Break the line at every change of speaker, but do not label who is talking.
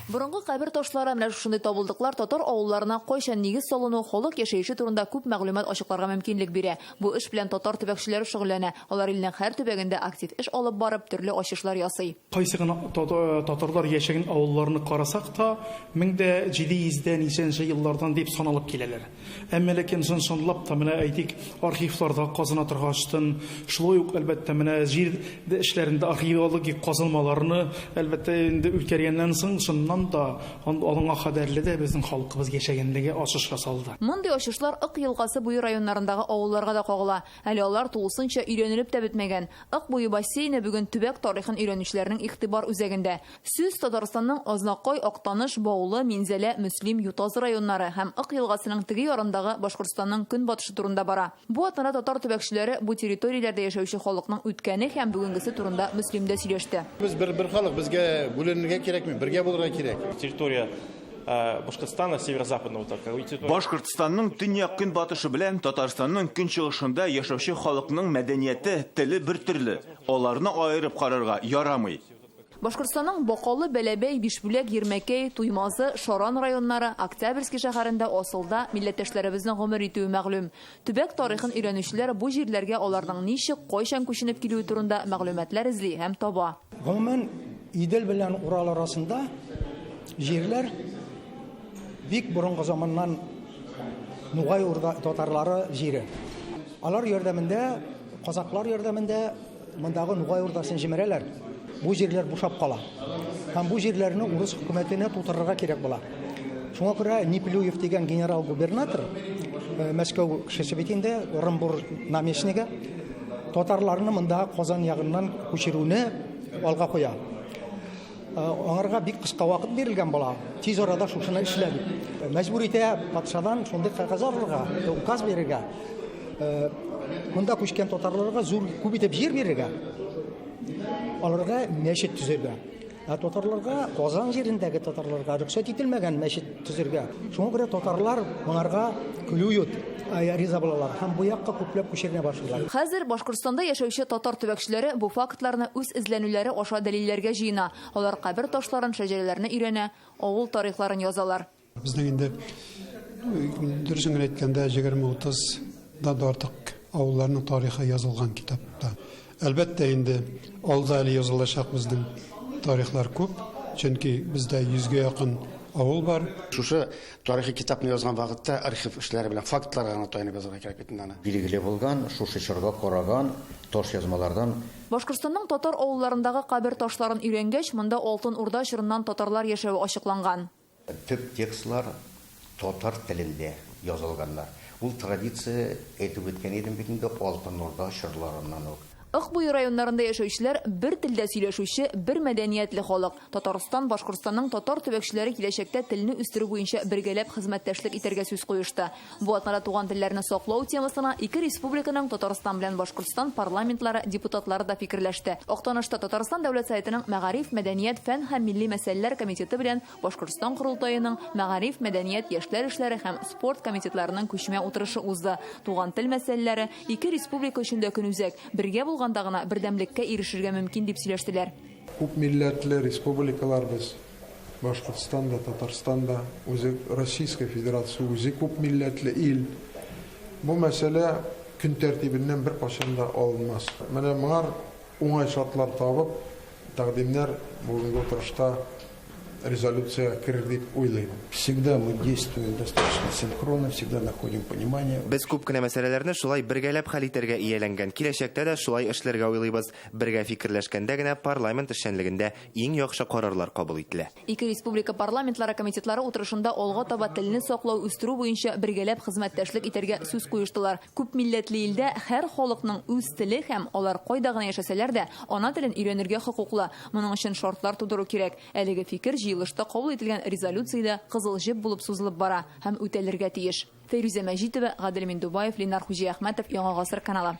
Борынгы кабер ташлары, менә шушындый табылдыклар татар авылларына кайчан нигез салыну, халык яшәеше турында күп мәгълүмат ачыкларга мөмкинлек бирә. Бу эш белән татар төбәкчеләре шөгыльләнә. Алар илнең һәр төбәгендә актив эш алып барып, төрле ачышлар ясый.
Кайсы гына татарлар яшәгән авылларны карасак та, 1700 дә ничәнче еллардан дип саналып киләләр. Әмма ләкин чын-чынлап та, менә әйтик, архивларда казына торгачтын, шулай ук, әлбәттә, менә җир эшләрендә археологик казылмаларны, әлбәттә, инде үткәргәннән соң, чыннан да, аңа кадәрле дә безнең халкыбыз яшәгәнлеге ачыш ясалды.
Мондый ачышлар Ык елгасы буе районнарындагы авылларга да кагыла. Әле алар тулысынча өйрәнелеп тә бетмәгән. Ык буе бассейны бүген төбәк тарихын өйрәнүчеләрнең игътибар үзәгендә. Сүз Татарстанның Азнакай, Актаныш, Баулы, Минзәлә, Мөслим, Ютазы районнары һәм Ык елгасының теге ярындагы Башкортстанның көнбатышы турында бара. Бу атнада татар төбәкчеләре бу территорияләрдә яшәүче халыкның үткәне һәм бүгенгесе турында Мөслимдә сөйләште.
Без бер бер халык, безгә бүленергә кирәкми, бергә булырга кирәк.
Территория Башкортстана северо-западного так.
Башкортстанның төньяк-көнбатышы белән Татарстанның көнчыгышында яшәүче халыкның мәдәнияте, теле бертөрле. Аларны аерып карарга ярамый.
Башкортстанның Бакалы, Бәләбәй, Бишбүләк, Ермәкәй, Туймазы, Шаран районнары, Октябрьский шәһәрендә асылда милләттәшләребезнең гомер итүе мәгълүм. Төбәк тарихын өйрәнүчеләр бу җирләргә аларның ничек, кайчан күченеп килүе турында мәгълүматлар эзли һәм таба.
Гомумән, Идел белән Урал арасында җирләр бик борынгы заманнан Нугай Урда татарлары җире. Алар ярдәмендә, казаклар ярдәмендә Мондагы Нугай Урдасын җимерәләр. Бу җирләр бушап кала. Һәм бу җирләрне урыс хөкүмәтенә тутырырга кирәк була. Шуңа күрә Неплюев дигән генерал-губернатор, э, Мәскәү кешесе бит инде, Орынбур наместнигы, татарларны монда Казан ягыннан күчерүне алга куя. Э, аңарга бик кыска вакыт бирелгән була. Тиз арада шушыны эшлә дип. Мәҗбүр итә патшадан шундый кәгазь алырга, указ бирергә. Э, монда күчкән татарларга зур күп итеп җир бирергә, аларга мәчет төзергә. Ә татарларга, Казан җирендәге татарларга рөхсәт ителмәгән мәчет төзергә. Шуңа күрә татарлар моңарга клюют, риза булалар һәм бу якка күпләп күчеренә башлыйлар.
Хәзер Башкортстанда яшәүче татар төбәкчеләре бу фактларны үз эзләнүләре аша дәлилләргә җыена. Алар кабер ташларын, шәҗәрәләрне өйрәнә, авыл тарихларын язалар.
Безнең инде дөресен генә әйткәндә 20-30 дан да артык авылларның тарихы язылган китапта. Әлбәттә инде алда әле язылачак безнең тарихлар күп, чөнки бездә йөзгә якын авыл бар.
Шушы тарихи китапны язган вакытта архив эшләре белән фактларга гына таянып язарга кирәк бит инде аны.
Билгеле булган, шушы чорга караган таш язмалардан.
Башкортстанның татар авылларындагы кабер ташларын өйрәнгәч, монда Алтын Урда чорыннан татарлар яшәве ачыкланган.
Төп текстлар татар телендә язылганнар. Ул традиция, әйтеп үткән идем бит инде, Алтын Урда чорларыннан ук.
Ык буе районнарында яшәүчеләр бер телдә сөйләшүче, бер мәдәниятле халык. Татарстан, Башкортстанның татар төбәкчеләре киләчәктә телне үстерү буенча бергәләп хезмәттәшлек итәргә сүз куешты. Бу атнада туган телләрне саклау темасына ике республиканың Татарстан белән Башкортстан парламентлары депутатлары да фикерләште. Актанышта Татарстан Дәүләт Советының Мәгариф, мәдәният, фән һәм милли мәсьәләләр комитеты белән Башкортстан Корылтаеның Мәгариф, мәдәният, яшьләр эшләре һәм спорт комитетларының күчмә утырышы узды. Туган тел мәсьәләләре ике республика өчен дә көнүзәк, бергә булганда гына бердәмлеккә ирешергә мөмкин дип сөйләштеләр.
Күпмилләтле республикалар без. Башкортстан да, Татарстан да, үзе Российская Федерация үзе күп милләтле ил. Бу мәсьәлә көн тәртибеннән беркайчан да алынмас. Менә моңар уңай шартлар табып, тәкъдимнәр бүгенге утырышта резолюциягә керер дип уйлыйм.
Всегда мы действуем достаточно синхронно, всегда находим понимание.
Без күп кенә мәсьәләләрне шулай бергәләп хәл итәргә ияләнгән, киләчәктә дә шулай эшләргә уйлыйбыз. Бергә фикерләшкәндә генә парламент эшчәнлегендә иң яхшы карарлар кабул ителә.
Ике республика парламентлары комитетлары утырышында алга таба телне саклау, үстерү буенча бергәләп хезмәттәшлек итәргә сүз куештылар. Күпмилләтле илдә һәр халыкның үз теле һәм алар кайда гына яшәсәләр дә, ана телен өйрәнергә хокуклы. Моның өчен шартлар тудыру кирәк. Әлеге фикер җыелышта кабул ителгән резолюциядә кызыл җеп булып сузылып бара һәм үтәлергә тиеш. Фәйрүзә Мәҗитова, Гадел Миндубаев, Ленар Хуҗиәхмәтов, Яңа Гасыр каналы.